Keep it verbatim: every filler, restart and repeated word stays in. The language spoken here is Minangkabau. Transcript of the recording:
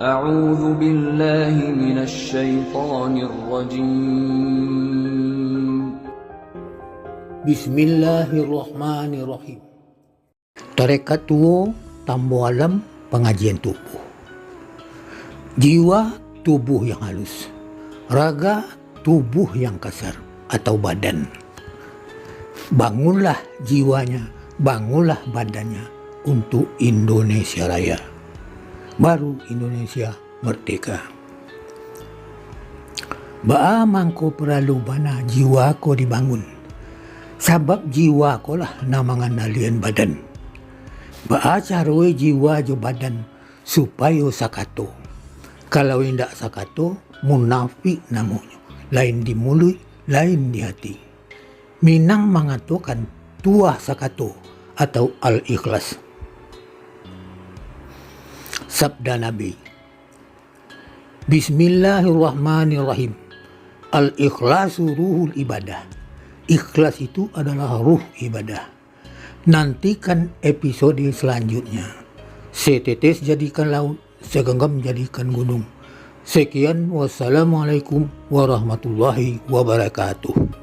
أعوذ بالله من الشيطان الرجيم. Bismillahirrahmanirrahim. Tarekat tuo, Tambo Alam, pangajian tubuh. Jiwa, tubuh yang halus. Raga, tubuh yang kasar atau badan. Bangunlah jiwanya, bangunlah badannya untuk Indonesia Raya. Baru Indonesia merdeka. Baa mangko paralu bana jiwa ko dibangun? Sabab jiwa ko lah nan mangandalian badan. Baa caroe jiwa jo badan supayo sakato? Kalau indak sakato, munafik namonyo, lain di muluik, lain di hati. Minang mangatokan tuah sakato atau al-ikhlas. Sabda Nabi, Bismillahirrahmanirrahim. Al-ikhlasu ruhul ibadah. Ikhlas itu adalah ruh ibadah. Nantikan episode selanjutnya. Setetes jadikan laut, segenggam jadikan gunung. Sekian, wassalamualaikum warahmatullahi wabarakatuh.